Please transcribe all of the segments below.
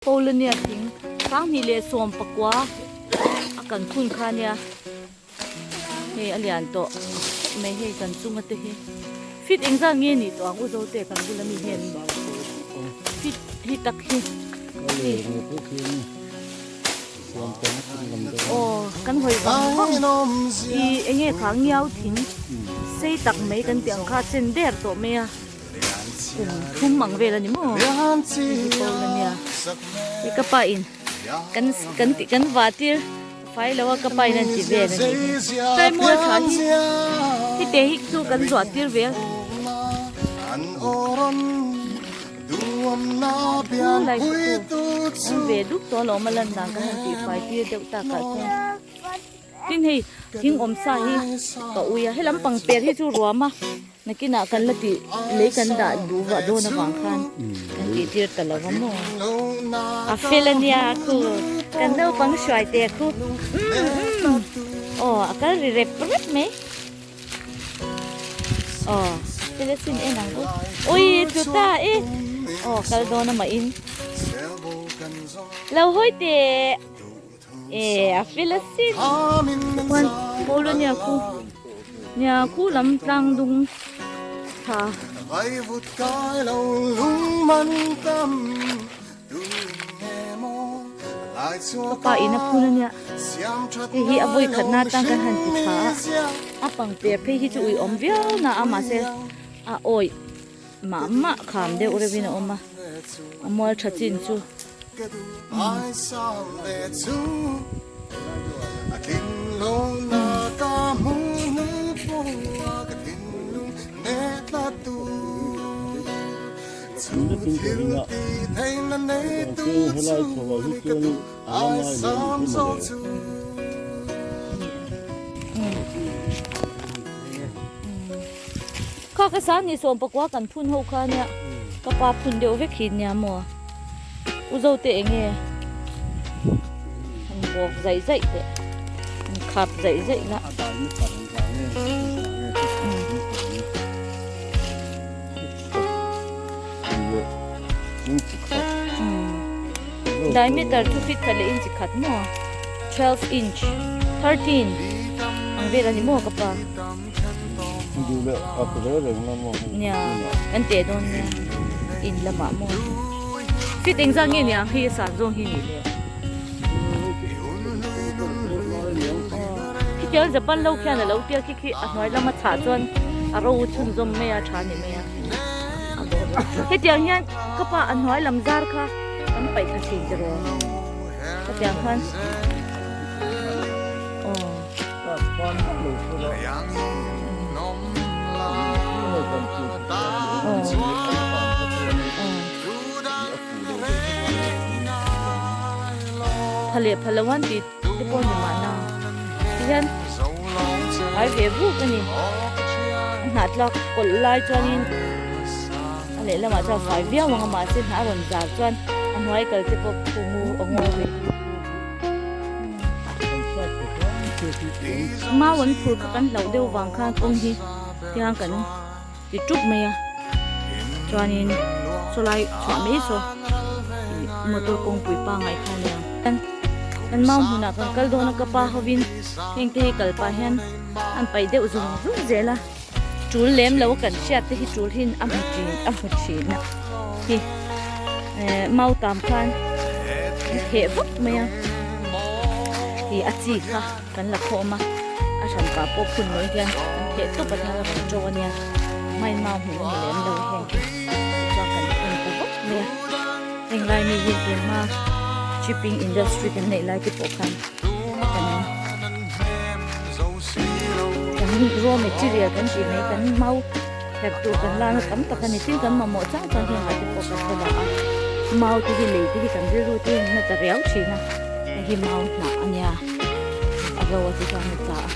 Paulania thing 2019 a kan phun kha nia hei a lian tawh khawp mai hei kan chunga te hi fit engzat nge nih tawh ang u zote kan bula mi hian fit hi tak hi aw kan hawi vang vang i enge kha ngiau thing sei tak mai kan tih ang kha a chen der tawh mai a. Kum thum ang vel a ni maw hei hi pawl a nia hei ka pa in kan kan tih kan vah tir fai lo a ka pa in an ti vel a nih hi tlai mual thla hi hite hi chu kan zuah tir ve a lai chu an ve dup tawh alawm a lan dan ka han tih fai tir deuh takah chuan tin hei thing awm sa hi ka ui a helam pangper hi chu ruam a. Nakinah kan la tih lei kan dah duh vah dawn avang khan kan tih tir ta lo va maw? A fel a nia khu, kan naupang hruai te khu umm umm aw a kal ri rep rep mai aw fel a sin en ang u ui tlu ta e aw kal dawn a mah in lo hawi teh E a fel a sin. Chuan pawl a nia khu nia khu lam tlang dung tha. Ka pa in a phun a nia hei hi a vawi khat na atan kan han ti tha a a pangper phei hi chu uiawm viau na a mahse a awih mah mah kham deuh reuhin a awm a a mual tha chin chu. Kha ka san ni 19 kan phun ho kha nia ka pa phun deuh vek hi nia maw u zo te enge han bawk zaih zaih teh han khap zaih zaih la diameter chu feet khat leh inch khat maw 12 inch 13 ang vel a ni maw ka pa. Nia kan teh dawn nia in lamah maw fit engzat nge ni ang hei a san zawng hi nih le khitiang Japan lo khian a lo tia khi khi a hnuai lama chhah chuan a ro chhunzawm mai a tha ni mai a hetiang hian ka pa a hnuai lam zar kha kan paih thla thin tiraw hetiang khan aw. Pha leh pha lo an tih te pawh ni mahna tihian ai ve vuk a ni a hnah tlak kawlh lai chuanin a lehlamah chuan fai viau ang a mahse hnah a rawn zar chuan a hnuai kal te pawh khu ngu a ngaw ve. Mau an phur kha kan hlauh deuh vang khan kawng hi tiang kan ti tup mai a chuanin saw lai chhuah mai saw ih motor kawngpui pangngai kha ania kan mau hmunah kan kal dawn a ka pa hovin heng te hi kal pah hian an paih deuh zung zung zel a tul lem lo kan hriat te hi tul hin a hmu thin a hmu thin a hi eh mau tam khan theh vak mai a ih a chi kha kan la khawm a a hran pah pawh phun mai hian kan theh tawp a hian a rawn to a nia hmain mau hmuh a ni lem lo heng hi chuan kan phun ta vak mai a heng lai mi hi tunhma shipping industry kan neih lai te pawh khan kan. Kan raw material kan tih mai kan mau herh tur kan lana tam tak a ni tin kan mamawh chang chang hian ngah te pawh kan va la a mau te hi lei te hi kan rilru te hian na ta riau thin a hei hi mau hnah a nia a ro a ti chuan a tla a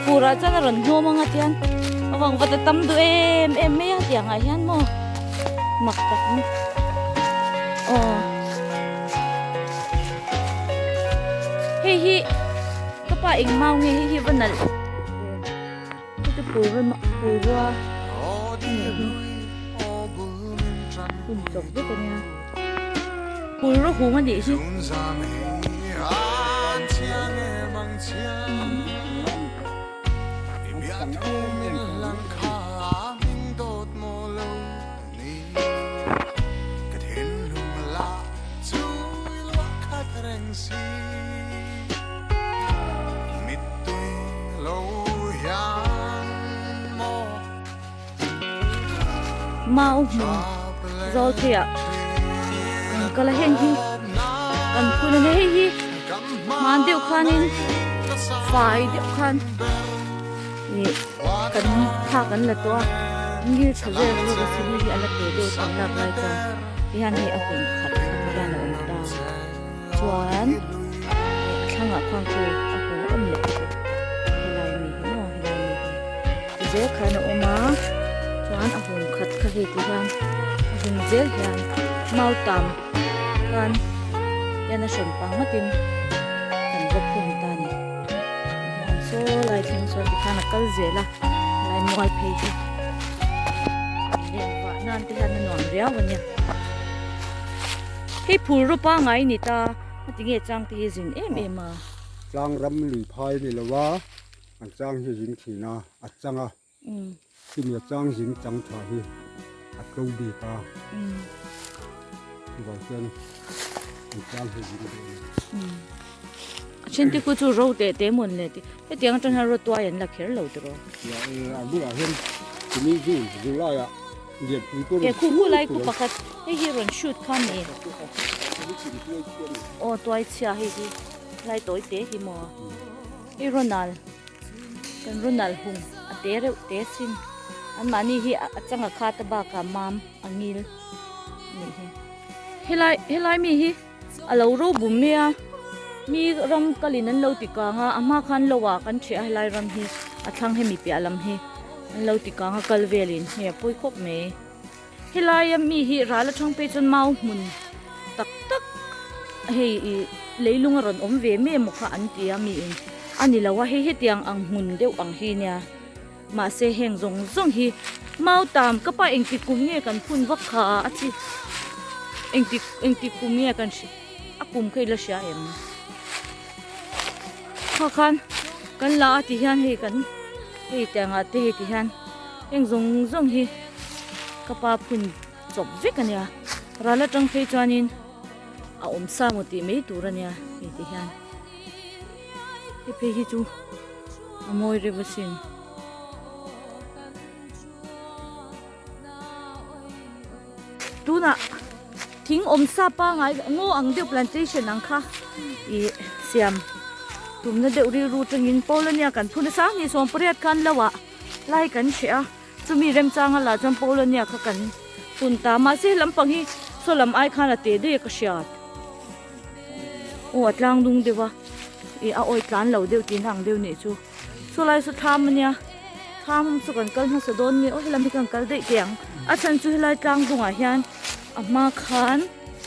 furah chuan a rawn hnawm ang a tian a vang vat a tam duh em em mai a tiang ah hian maw mak tak mai aw hei hi. Ka pa eng mau nge hei hi va nalh hei chu phurua a nih hi hun chawp vek a nia. Pul rawh hung a nih hi. Mau hmun zawl pheiah an kal a heng hi kan phun a ni hei hi hman deuh khanin fai deuh khan ih kan thla kan la tawh a ngil tha vel zawk a si hei hi a la teh deuh kan lak lai chuan tihian hei a hun khat hian a awm ta chuan a thlangah khuan khu a hmu awm leh bawk helai mi hi maw helai mi hi ti zel khan a awm a chuan a hung khat kha hei ti hian a hung zel hian mautam khan hian a hrawn pang ngatin kan va phun ta a ni tihian saw lai thleng sawn tikhan a kal zel a helai mual phei hi lehvah nan te hian a nuam riau a nia. Hei phur rawpa ngai ni ta a ti nge chang te hi zin em em a. Tlang ram lui phai ni lo a, an chang hi zin thin a, a chang a. Chumi a chang zin chang tha hi a tlo bik a. Chuvang chuan an chang hi zin duh a ni. A then te khu chu ro teh teh mawn le ti. Hetiang atang hian ro tuai an la kher lo tiraw. A bulah hian tuni June July ah lianpui pawh rawn Khu khu lai khu pakhat hei hi rawn shoot kha ni. Aw tuai chhia hei hi lai tawi te hi maw. Hei Ronald kan Ronald hung a te reuh te sin. Anmahni hi a changa khat a bakah mam a ngil anih hi. Helai helai mi hi. A lo ro bum mai a, mi ram kalin an lo ti kang a, a hma khan lo ah kan ṭhiah a helai ram hi a thlang hemi piah lam hi an lo ti kang a kal velin hei a pawi khawp mai. Helaia mi hi ral aṭang phei chuan mau hmun tak tak hei ih leilung a rawn awm ve mai emaw kha an ti a miin a ni lo a, hei hetiang ang hmun deuh ang hi nia mahse heng zawng zawng hi mau tam ka pa engtik kum nge kan phun vak kha a chi engtik engtik kum nge kan hri a kum kha i la hria em kha khan kan la a ti hian hei kan hei tiangah te hei ti hian heng zawng zawng hi ka pa phun chawp vek a nia ral atang phei chuanin a awm sa maw tih mai tur a nia hei ti hian hei phei hi chu. A mawi reuh asin. Tunah thing awm sa pangai ngaw ang deuh plantation ang kha ih siam tumna deuh rilru tangin Polonia kan phun a sang ni 18 khan lo ah lai kan hreh a chumi remchanga lah chuan Polonia kha kan phun ta mahse lampang hi saw lam ai khan a te daih a ka hriat. Aw a tlang dung deuh a ih a awi tlan lo deuh tihna ang deuh nih chu saw lai saw thlam ania thlam chu kan kal hmasa dawn nge aw helam hi kan kal daih teh ang a chhan chu helai tlang dungah hian a hma khan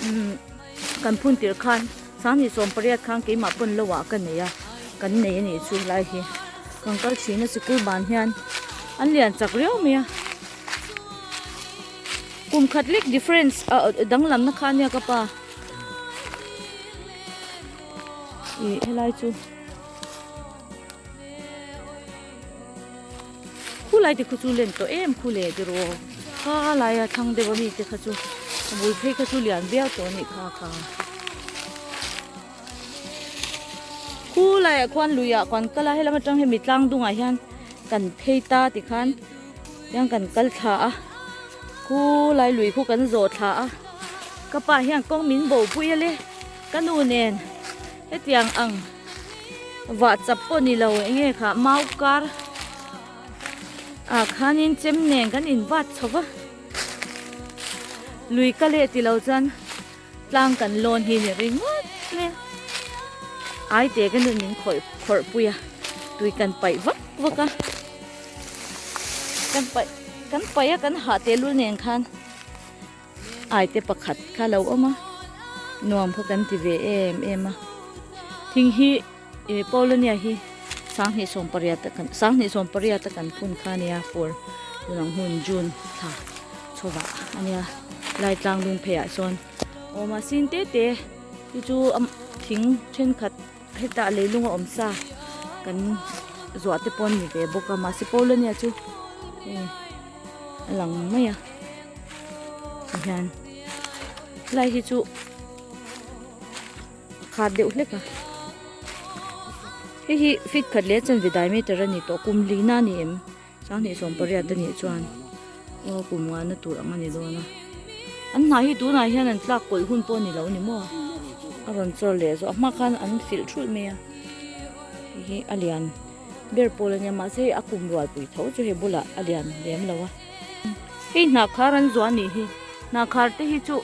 umm kan phun tirh khan 28 khan keimah pawn lo ah ka nei a kan nei a nih chu helai hi kan kal thin a sikul ban hian an lian chak riau mai a. Kum khat lek difference ah danglamna kha ania ka pa ih helai chu khulai te khu chu len tawh em khu leh ti rawh kha laia thlang deuh ami te kha chu a bul phei kha chu lian viau tawh anih kha kha khulaiah khuan luiah kan kal a helam atang hemi tlang dungah hian kan phei ta tikhan. Tiang kan kal thla a, khu lai lui khu kan zawh thla a, ka pa hian kawng min bo pui a le, ka nu nen hetiang ang vah chap pawh ni lo eng nge kha mau kar ah khanin chem nen kan in vat chho va, lui ka leh ti lo chuan tlang kan lawn hi ni ringawt mai a, ai te ka nu min khawih khawrh pui a, tui kan paih vak vak a. Kan paih kan paih a kan hah tehlul nen khan ai te pakhat kha lo awm a nuam kha kan ti ve em em a thing hi ih pawlania hi 28 a kan 28 a kan phun kha ania fur tunang hun june thla chhovah ania lai tlang lung pheiah sawn. Awm a sin te te hi chu a thing thenkhat hetah leilung a awm sa kan zuah te pawh an ni ve bawk a mahse pawl ania chu hei a lang mai a tihian helai hi chu a khat deuh hlek a hei hi feet khat leh chanve diameter a ni tawh kum lina a ni em. Sanghnih 18 a nih chuan aw kum ngahna tur ang a ni dawn a. An hnah hi tunah hian an tlak kawlh hun pawh a ni lo ni maw? A rawn chawr leh zawh a hma khan an filh thulh mai a. Hei hi a lian ber pawl a nia mahse hei a kum rual pui tho chu hei bulah a lian lem lo a. Hei hnah khar an zuah a nih hi. Hnah khar te hi chu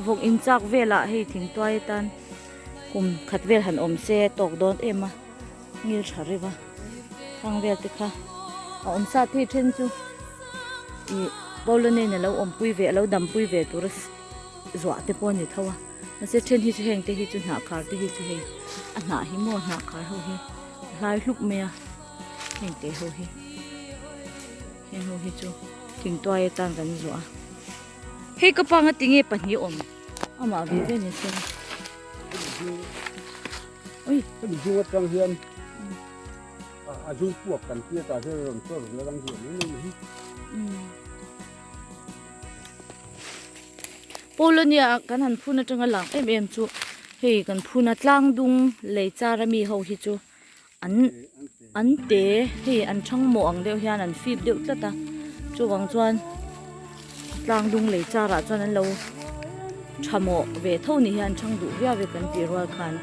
vawk inchak velah hei thingtuai atan kum khat vel han awm se tawk dawn em a. Ngil tha reuh a thlang vel te kha a awm sa thei then chu ih Paula nen a lo awmpui ve a lo dampui ve tur a zuah te pawh a ni tho a mahse then hi chu heng te hi chu hnah khar te hi chu hei a hnah hi maw hnah khar ho hi a hlai hlup mai a heng te ho hi heng ho hi chu thingtuai atan kan zuah a hei ka pa ngatinge pahnih awm amah ve ve ni se. Ui, hemi zung atang hian a zung puak kan tia tah hian rawn chawr la rang hian mai mai hi. Polonia kan han phun atanga lang em em chu hei kan phun a tlang dung lei char ami ho hi chu an an te hei an thang mawh ang deuh hian an fip deuh tlat a chuvang chuan tlang dung lei char ah chuan an lo tha mawh ve tho ni hian thang duh viau e kan tih rual khan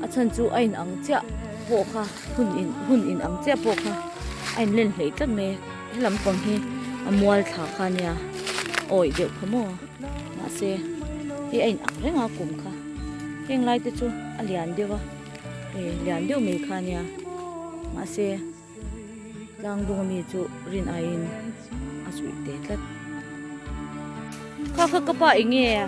a chhan chu a in ang chiah pawh kha hun in hun in ang chiah pawh kha a in len hleih tlat mai he lampang hi a mual thla kha ania awih deuh kha maw mahse hei a in ang reng a kum kha heng lai te chu a lian deuh a hei lian deuh mai kha ania mahse. Tlang dung ami chu rin aiin a suih teh tlat. Kha kha ka pa eng nge a?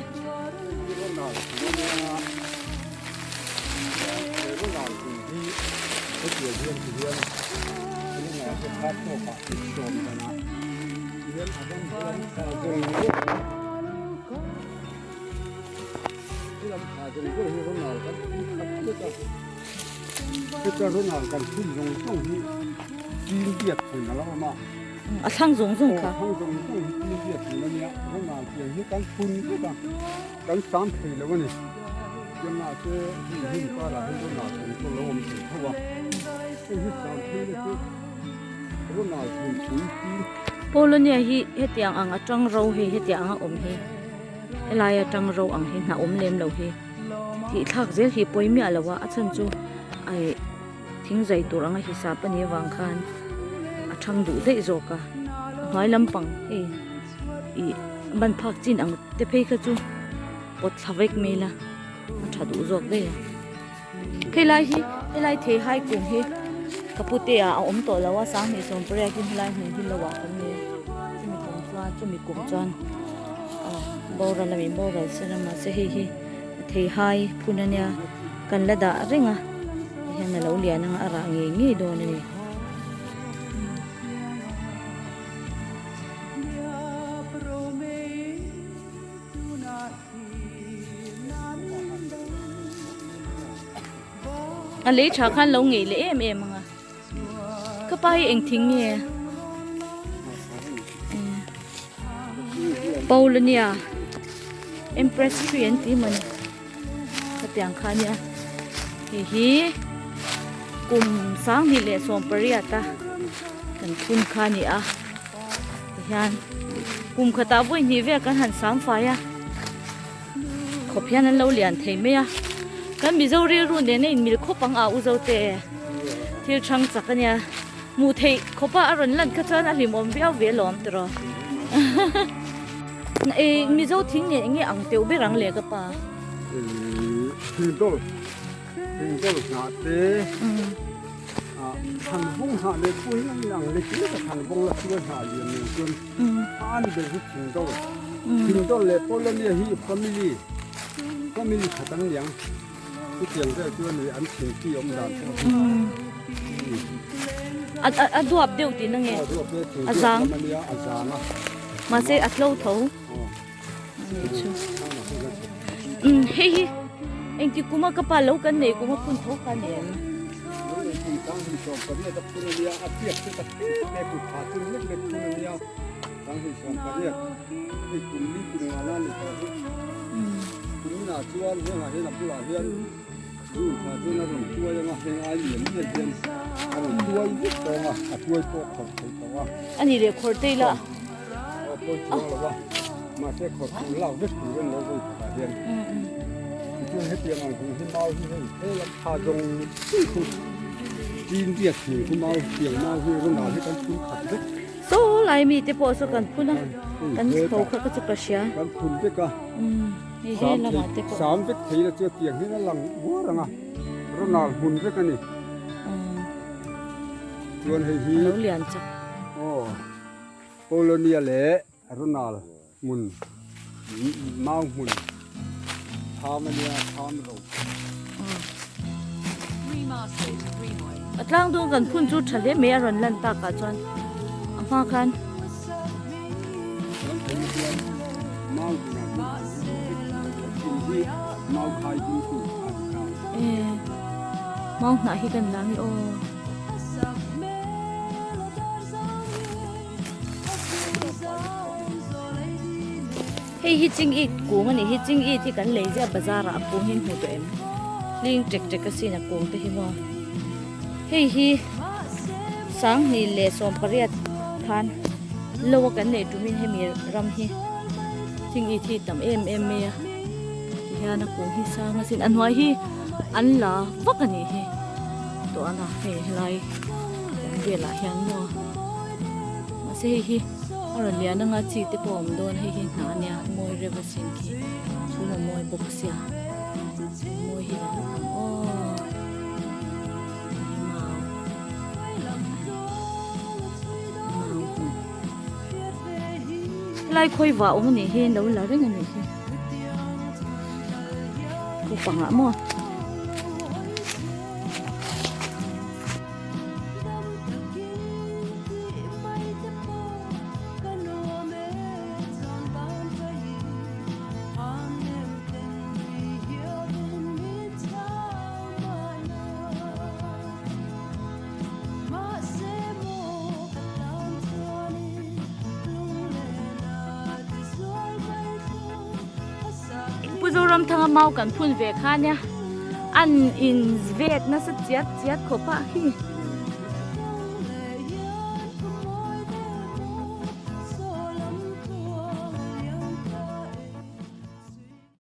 Heta rawnah kan phun zawng zawng hi tin biak phun a lo awm a. A thlang zawng zawng kha. Aw, a thlang zawng zawng hi tin biak phun a nia. Rawnah tiang hi kan phun vek a, kan sam thei lo a ni. Tiangah te hun hun karah hian rawnah phun chu a lo awm thei tho a. Hei hi sam phei na chu rawnah phun pui tin. Polonia hi hetiang ang atang ro hei hetiang anga awm hi helai atang ro ang hi hna awm lem lo hi. Tih thlak zel hi pawi miah lo a, a chhan chu ai thing zai tur anga hisap a nih avang khan a thang duh daih zawk a, a hnuai lampang hei ih ban phak chin ang te phei kha chu pawt thla vek mai la a tha duh zawk daih a. Helai hi helai thei hai kum hi ka pute ah a awm tawh lo a 28 in helai hmun hi lo ah kan nei a chumi kum chuan chumi kum chuan ah boral a mi boral se la mahse hei hi thei hai phun a nia kan la dah reng a tihian a lo lian anga a rah ngei ngei dawn a ni. A lei tha khan lo ngei leh em em ang a ka pa hi eng thing nge Paulania Empress tree an ti mawni khatiang kha ania hei hi kum 2018 a kan phun kha a ni a. Tihian kum khatah vawi hnih vel kan han sam fai a khawp hian an lo lian thei mai a kan mizo rilru nen a inmil khawp ang a u zote thil thang chak a nia hmuh theih khawpa a rawn lan kha chuan a hlimawm viau ve alawm tiraw eh mizo thing nen enge ang teuh ber ang le ka pa. Thingdawl thingdawl hnah te. Than vung hnah leh pawh hi an ang lek lek a, than vung la chuan hnah lian nen chuan an ber hi thingdawl thingdawl leh Polonia hi family family khat an ni ang chutiang vel chu a ni an thingpi awm dan pawh hi a duap deuh tihna nge a zang a zang a mahse a tlo tho a ni chu. Hei hi engti kuma ka pa lo kan nei kuma phun tho kha ni em? Lo nei kum sang hnih 18 a phun a nia, a piak chu tak te te kut tha chun lek lek phun a nia, sang hnih 18 hei kum li kum nga na ni tawh hi. Kum inah chuan hengah hian a bulah hian rul kha chuan a rawn tuai anga heng ai lian lian hian a rawn tuai vek tawng a, a tuai pawh a khawrh thei tawh a. A ni leh khawrh te ila. Aw pawi chuang lo a, mahse khawrh tur lak vek tur an lo vawi khatah hian. Tichuan hetiang ang hung hi mau hi hei hel a tha zawng chi chu chin riat thing khu mau tiang mau hi rawn ah hi kan phun khat vek. Saw lai mi te pawh saw kan phun a, kan chho kha ka chu ka hria. Kan phun vek a, hei he lamah te pawh. Sam vek thei la chu tiang hian a lang uar ang a, rawn al hmun vek a ni. Chuan hei hi. A lo lian chak. Aw. Polonia leh Ronald hmun mau hmun tham a nia tham ro. A tlang dawn kan phun chu tha hle mai a rawn lan tak ah chuan a hma khan. Mau hnah hi kan la nge aw. Hei hi ching it kung a ni hi ching it hi kan lei ziah bazar ah a kung hi an hmu tawh em hling tek tek asin a kung te hi maw hei hi sanghnih leh sawmpariat khan lo a kan neih tumin hemi ram hi ching it hi tam em em mai a tihian a kung hi sang asin a hnuai hi an la vak a nih hi tawh a hei helai kan velah hian maw mahse hei hi a rawn lian anga chi te pawh a awm dawn hei hi hna ania mawi reuh asin khi chhum a mawi bawk sia mawi hi la vek ang aw hei hi mau mau hmun helai khawi vah awm anih hi lo la reng anih hi ko pangah maw. Pu Zoramthanga mau kan phun ve kha nia an in vet nasa chiat chiat khawp a khi.